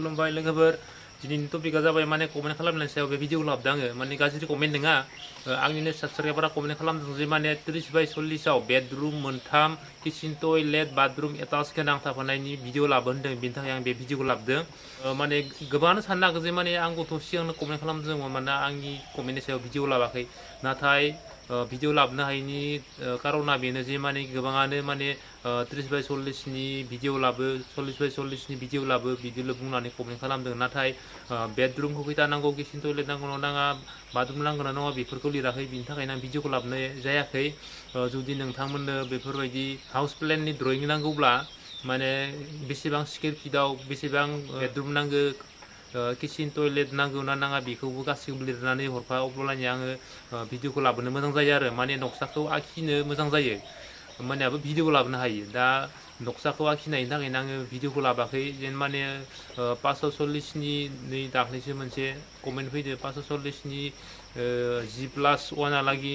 खुलुमबाय लोगोफोर दिनैनि टपिकआ जाबाय माने कमेन्ट खालामनायनि सायाव बे भिडिअ लाबोदों आङो माने गाज्रि कमेन्ट नङा आंनिनो साबस्क्राइबारा कमेन्ट खालामदों जे माने 30/40 बेडरुम मोनथाम किचेन टयलेट बाथरुम एटाच गोनां थाफानायनि भिडिअ लाबो होनदों बेनि थाखाय आं बे भिडिअखौ लाबोदों माने गोबाङानो साननो हागौ जे माने आंबोथ' सिगांनो कमेन्ट खालामदोंमोन मानोना आंनि कमेन्टनि सायाव भिडिअ लाबाखै नाथाय भिडिअ लाबोनो हायैनि कारना बेनो जे माने गोबाङानो माने 30/40 नि भिडिअ लाबो 40/40 नि भिडिअ लाबो बिदिल' बुंनानै कमेन्ट खालामदों नाथाय बेडरुमखौ खैथा नांगौ किचेन टयलेट नांगौ ना नाङा बाथरुम नांगौ ना नङा बेफोरखौ लिराखै बिनि थाखायनो आं भिडिअखौ लाबोनाय जायाखै जुदि नोंथांमोननो बेफोरबायदि हाउस प्लेननि ड्रयिं नांगौब्ला माने बेसेबां स्कुवेर फिटआव बेसेबां बेडरुम नांगौ किचेन टयलेट नांगौ ना नाङा बेखौबो गासैखौबो लिरनानै हरफा अब्लानिया आङो भिडिअखौ लाबोनो मोजां जायो आरो माने नक्साखौ आखिनो मोजां जायो मानेयाबो भिडिअखौ लाबोनो हायो दा नक्साखौ आखिनायनि थाखायनो आङो भिडिअखौ लाबाखै जेन माने 540 नि नै दाख्लैसो मोनसे कमेन्ट फैदो 540 नि G+1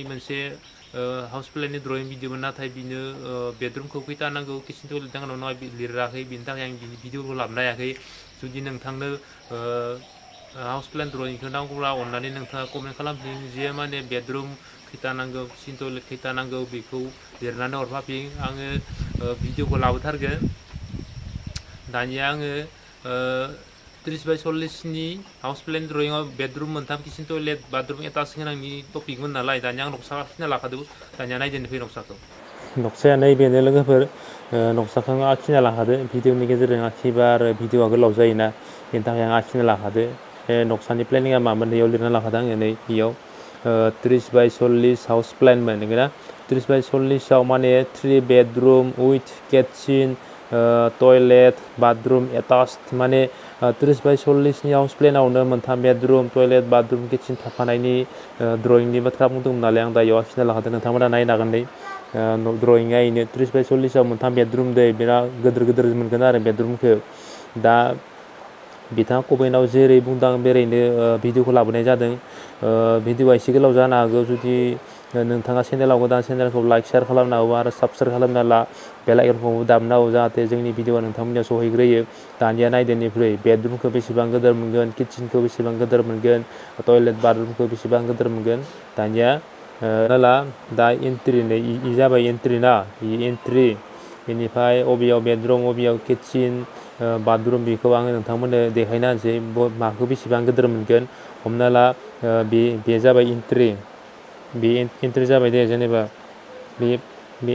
मोनसे हाउस प्लेननि ड्रयिं भिडिअमोन नाथाय बिनो बेडरुमखौ खैथा नांगौ किचेन टयलेट नांगौ ना नङा लिराखै बिनि थाखाय आं बिनि भिडिअखौ लाबोनो हायाखै जुदि नोंथांनो हाउस प्लेन ड्रयिंखौ नांगौब्ला अननानै नोंथाङा कमेन्ट खालामफिन जे माने बेडरुम खैथा नांगौ किचेन टयलेट खैथा नांगौ बेखौ लिरनानै हरफाफिन आङो भिडिअखौ लाबोथारगोन दानिया आङो 30/40 नि हाउस प्लेन ड्रयिंआव बेडरुम मोनथाम किचेन टयलेट बाथरुम एटाच गोनांनि टपिकमोन नालाय दानिया आं नक्सा आखिना लाखादो दानिया नायदो फै नक्साखौ नक्साया नैबेनो लोगोफोर नक्साखौ आखिना लाखादो भिडिअनि गेजेरजों आखिबा आरो भिडिअआ गोलाव जायोना बेनि थाखाय आं आखिना लाखादो बे नक्सानि प्लेनिङा मामोन नैयाव लिरना लाखादो आङो नै बेयाव 30/40 हाउस प्लेनमोन नंगौना 30/40 माने 3 bedroom with kitchen toilet bathroom attach माने 30/40 नि हाउस प्लेनावनो मोनथाम बेडरुम टयलेट बाथरुम किचेन थाफानायनि ड्रयिंनि बाथ्रा बुंदोंमोन नालाय आं दा इयाव आखिना लाखादों नोंथांमोना नायनो हागोन दै ड्रयिंआ इनो 30/40 मोनथाम बेडरुम दै बिराद गिदिर गिदिर मोनगोन आरो बेडरुमखौ दा बिथाङा कमेन्टआव जेरै बुंदों बेरैनो भिडिअखौ लाबोनाय जादों भिडिअआ एसे गोलाव जानो हागौ जुदि नोंथाङा चेनेलाव गोदान चेनेलखौ लाइक शेयार खालामना हो आरो साबस्क्राइब खालामना ला बेल आइकनखौबो दामना हो जाहाथे जोंनि भिडिअआ नोंथांमोननियाव सहैग्रोयो दानिया नायदोनिख्रुइ बेडरुमखौ बेसेबां गिदिर मोनगोन किचेनखौ बेसेबां गिदिर मोनगोन टयलेट बाथरुमखौ बेसेबां गिदिर मोनगोन दानिया ला दा एन्ट्रि नै इ जाबाय एन्ट्रि ना इ एन्ट्रि बेनिफ्राय अबेयाव बेडरुम अबेयाव किचेन बाथरुम बेखौ आङो नोंथांमोननो देखायना होनोसै माखौ बेसेबां गिदिर मोनगोन हमना ला बे जाबाय एन्ट्रि बे एन्ट्रि जाबाय दे जेनेबा बे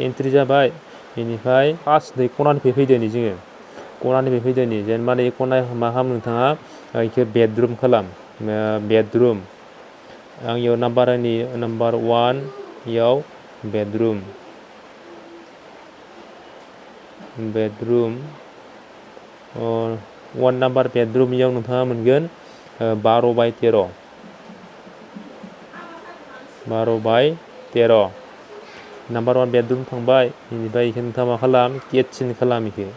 एन्ट्रि जाबाय बेनिफ्राय फार्स्ट नै खनानिफ्राय फैदो नै जोङो खनानिफ्राय फैदो नै जेनेबा नै खना मा खालाम नोंथाङा बेखौ बेडरुम खालाम बेडरुम आं इयाव नाम्बारनि नाम्बार 1 इयाव बेडरुम 1 नाम्बार बेडरुम इयाव नोंथाङा मोनगोन 12/13 नाम्बार 1 बेडरुम थांबाय बेनिफ्राय बेखौ नोंथाङा मा खालाम किचेन खालाम बेखौ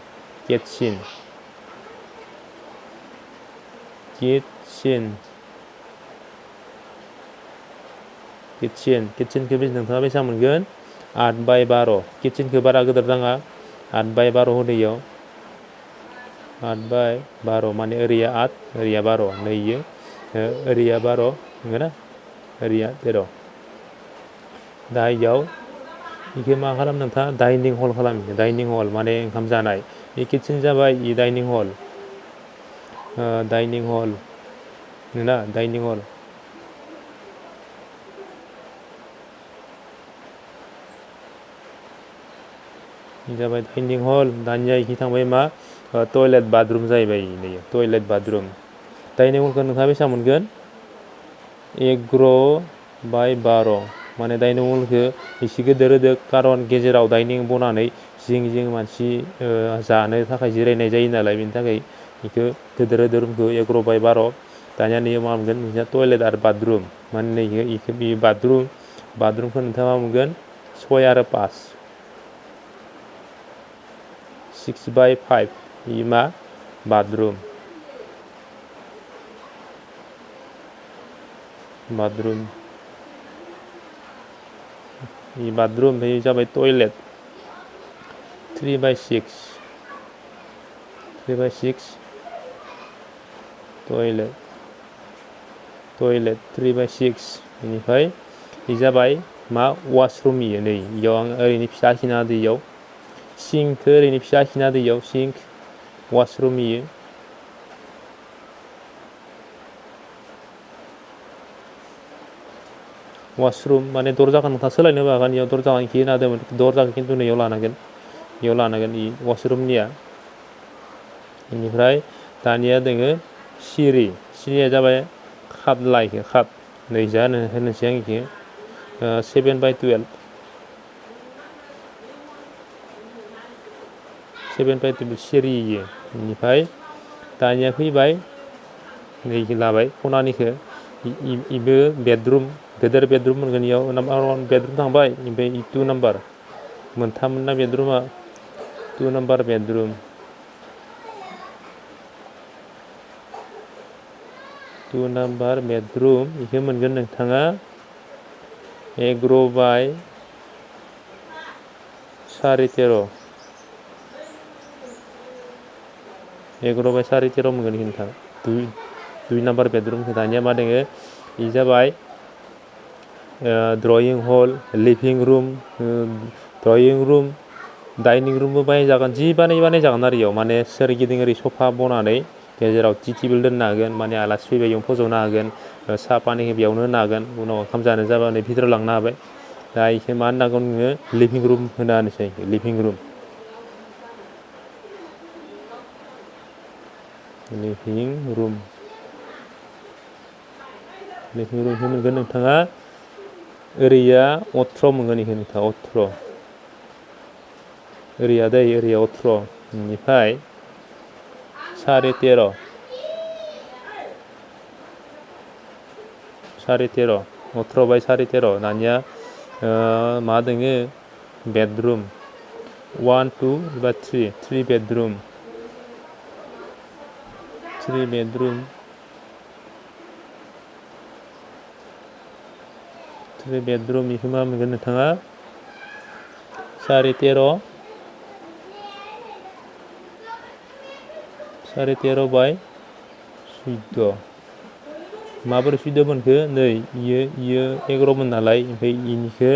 किचेनखौ नोंथाङा बेसेबां मोनगोन 8/12 किचेनखौ बारा गिदिर नाङा 8/12 होदो इयाव 8/12 माने ओरैया 8 ओरैया 12 नै इयो ओरैया 12 नंगौना ओरैया 13 दा इयाव बेखौ मा खालाम नोंथाङा डाइनिं हल खालाम डाइनिं हल माने ओंखाम जानाय बे किचेन जाबाय इ डाइनिं हल नोंना डाइनिं हल जाबाय डाइनिं हल दानिया इखि थांबाय मा टयलेट बाथरुम जाहैबाय नै टयलेट बाथरुम डाइनिं हलखौ नोंथाङा बेसेबां मोनगोन 11/12 माने डाइनिं हलखौ एसे गिदिर होदो कारन गेजेराव डाइनिं बनानै जिं मानसि जानो थाखाय जिरायनाय जायो नालाय बेनि थाखाय बेखौ गिदिर होदो रुमखौ 11/12 दानिया नैयाव मा मोनगोन नोंसिना टयलेट आरो बाथरुम माने नै इखौ बे बाथरुमखौ नोंथाङा मा मोनगोन 6 आरो 5 6/5 बेयो मा बाथरुम बे बाथरुम बे जाबाय टयलेट 3/6 टयलेट 3/6 बेनिफ्राय इ जाबाय मा वाशरुम इयो नै इयाव आं ओरैनो फिसा आखिना होदो इयाव सिंखौ ओरैनो फिसा आखिना होदो इयाव सिंक वाशरुम इयो वाशरुम माने दरजाखौ नोंथाङा सोलायनोबो हागोन इयाव दरजाखौ इखि होना होदोंमोन दरजाखौ खिन्थु नैयाव लानांगोन इ वाशरुमनिया बेनिफ्राय दानिया दोङो सिरिया जाबाय खादला इखो खाद नैजा होनोसै आं इखो 7/12 सिरि इयो बेनिफ्राय दानिया फैबाय नैखो लाबाय खनानिखो इबो बेडरुम गेदेर बेडरुम मोनगोन इयाव नाम्बार 1 बेडरुम थांबाय ओमफ्राय 2 नाम्बार मोनथाम ना बेडरुमा 2 नाम्बार बेडरुम 2 नाम्बार बेडरुम इखो मोनगोन नोंथाङा 11/13 11/13 मोनगोन इखो नोंथाङा 2 नाम्बार बेडरुमखौ दानिया मा दोङो इ जाबाय ड्रयिं हल लिभिं रुम डाइनिं रुमबो बानायजागोन जि बानायजागोन आरो इयाव माने सोरगिदिं ओरै सफा बनानै गेजेराव टि टेबोल दोननो हागोन माने आलासि फैबाय इयावनो फज'नो हागोन साहा पानिखौ बेयावनो होनो हागोन उनाव ओंखाम जानो जाबा नै भितराव लांनो हाबाय दा इखो मा होननांगौ नोङो लिभिं रुम होना होनोसै लिभिं रुम रुमखौ मोनगोन नोंथाङा ओरैया 18 मोनगोन इखो नोंथाङा 18 ओरैया 18 बेनिफ्राय 13.5 18/13 दानिया मा दोङो बेडरुम 1 2 एबा 3 बेडरुम 3 बेडरुम बेखौ मा मोनगोन नोंथाङा 13/14 माबोरै 14 मोनखो नै इयो 11मोन नालाय ओमफ्राय इनिखो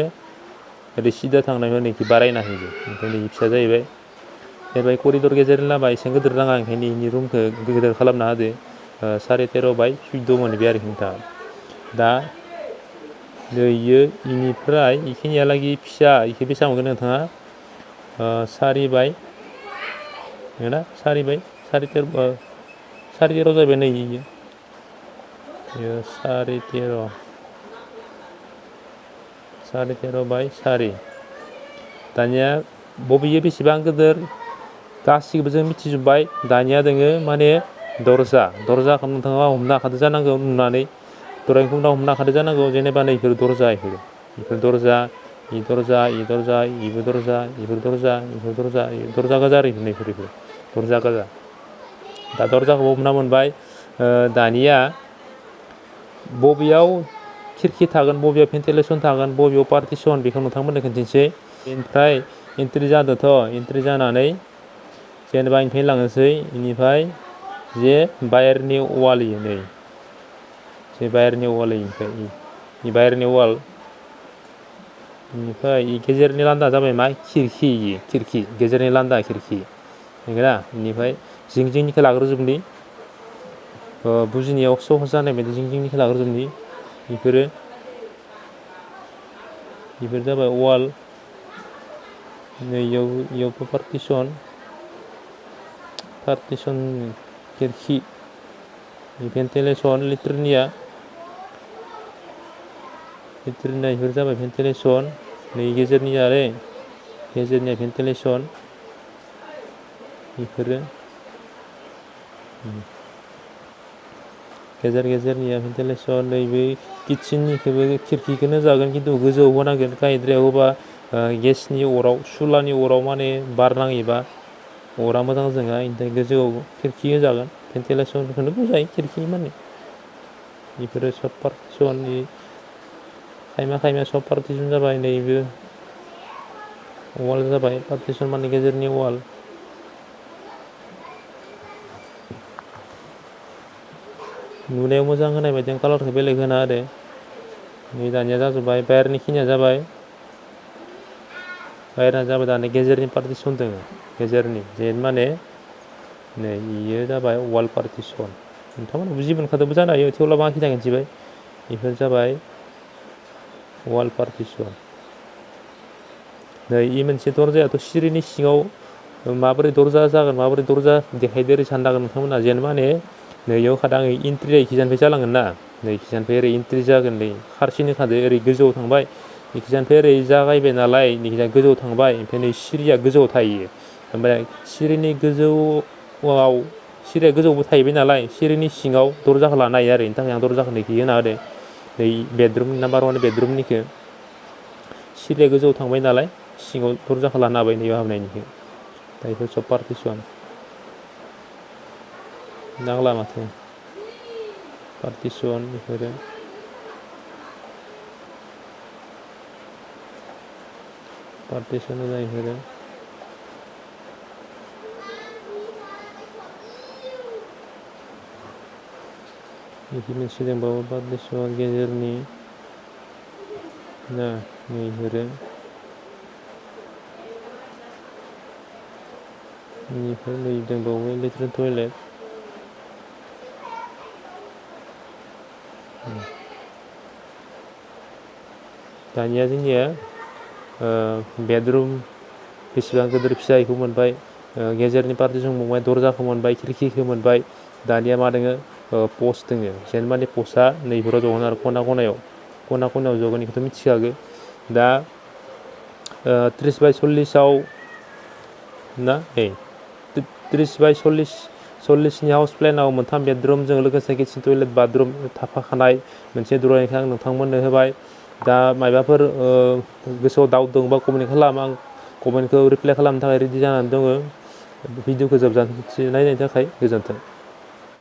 ओरै सिदा थांनायमोन नैखि बारायना होयो ओमफ्राय नै फिसा जाहैबाय जेनेबा करिडर गेजेरनि लामा एसे गिदिर नाङा ओंखायनो इनि रुमखौ गिदिर खालामना होदो 13/14 मोनबाय आरोखि नोंथाङा दा इयो इनिफ्राय इखिनियालागि फिसा इखो बेसेबां मोनगोन नोंथाङा 4/13 जाहैबाय नै इयो 13/4 दानिया बबेयो बेसेबां गिदिर गासिखौबो जों मिथिजोब्बाय दानिया दोङो माने दरजाखौ नोंथाङा हमनो हाखादो जानांगौ नुनानै दरायखौ उनाव हमनो हाखादो जानांगौ जेनेबा नै इफोर दरजा इफोर दरजा इबो दरजा गोजा आरो इफोर दरजा गोजा दा दरजाखौ हमना मोनबाय दानिया बबेयाव खिरखि थागोन बबेयाव भेन्टिलेसन थागोन बबेयाव पार्टिसन बेखौ नोंथांमोननो खोन्थिनोसै बेनिफ्राय एन्ट्रि जादोंथ' एन्ट्रि जानानै जेनेबा इनिफ्राय लांनोसै इनिफ्राय जे बाहेरनि वाल इयो नै जे बाहेरनि वाल इनिफ्राय इ बाहेरनि वाल इनिफ्राय इ गेजेरनि लान्दा जाबाय मा खिरखि गेजेरनि लान्दा खिरखि नंगौना इनिफ्राय जिं जिंनिखौ लाग्रोजोबनि बुजिनायाव सहज जानाय बायदि जिं जिंनिखौ लाग्रोजोबनि बेफोर जाबाय वाल नै इयावबो पार्टिसन खिरखि भेन्टिलेसन लिट्रिनिया बेफोर जाबाय भेन्टिलेसन नै गेजेरनिया भेन्टिलेसन बेफोरो गेजेरनिया भेन्टिलेसन नैबे किटचेननिखौबो खिरखिखौनो जागोन खिन्थु गोजौआव होनांगोन गाहायद्रायाव होबा गेसनि अराव सुलानि अराव माने बार नाङैबा अरा मोजां जोङा ओमफ्राय गोजौआव खिरखि होजागोन भेन्टिलेसनखौनो बुंजायो खिरखि माने बेफोरो सब पार्टिसननि खायमा सब पार्टिसन जाबाय नैबो वाल जाबाय पार्टिसन माने गेजेरनि वाल नुनायाव मोजां होनाय बायदि आं कालारखौ बेलेग होना होदो नै दानिया जाजोब्बाय बाहेरनि खिनिया जाबाय बाहेरा जाबाय दानिया गेजेरनि पार्टिसन दङ गेजेरनि जे माने नै इयो जाबाय वाल पार्टिसन नोंथांमोना बुजि मोनखादोंबो जानो हायो थेवब्लाबो आं खिन्थागोनसैबाय बेफोर जाबाय वाल पार्टिसन नै इ मोनसे दरजायाथ' सिरिनि सिङाव माबोरै दरजा जागोन माबोरै दरजा देखायदो ओरै साननांगोन नोंथांमोना जेन माने नैयाव खादां इन्ट्रिया इखिजानिफ्राय जालांगोन ना नै इखिजानिफ्राय ओरै इन्ट्रि जागोन नै खारसिनो खादो ओरै गोजौआव थांबाय इखिजानिफ्राय ओरै जागायबाय नालाय इखिजान गोजौआव थांबाय ओमफ्राय नै सिरिया गोजौआव थायो ओमफ्राय सिरिनि गोजौआव सिरिया गोजौआवबो थाहैबाय नालाय सिरिनि सिङाव दरजाखौ लानो हायो आरो बेनि थाखाय आं दरजाखौ नैखि होना होदो नै बेडरुम नाम्बार 1 बेडरुमनिखौ सिरिया गोजौआव थांबाय नालाय सिङाव दरजाखौ लानो हाबाय नैयाव हाबनायनिखौ दा बेफोर सब पार्टिसन नांला माथो पार्टिसन बेफोरो पार्टिसन जाहैफोरो बेखि मोनसे दंबावो पार्टिसन गेजेरनि ना नैफोरो बेनिफ्राय नै दंबावो लेट्रिन टयलेट दानिया जोंनिया बेडरुम बेसेबां गिदिर फिसा बेखौ मोनबाय गेजेरनि पार्टिसन मोनबाय दरजाखौ मोनबाय खिरखिखौ मोनबाय दानिया मा दोङो पस्ट दोङो जेन माने पस्टआ नैफोराव जगोन आरो खना खनायाव जगोन बेखौथ' मिथिखागो दा 30 बाय 40आव ना 30 बाय 40नि हाउस प्लेनाव मोनथाम बेडरुमजों लोगोसे किचेन टयलेट बाथरुम थाफाखानाय मोनसे ड्रयिंखौ आं नोंथांमोननो होबाय दा मायबाफोर गोसोआव दाउट दंबा कमेन्ट खालाम आं कमेन्टखौ रिप्लाइ खालामनो थाखाय रेडि जानानै दङ भिडिअखौ जोबजासे नायनायनि थाखाय गोजोन्थों।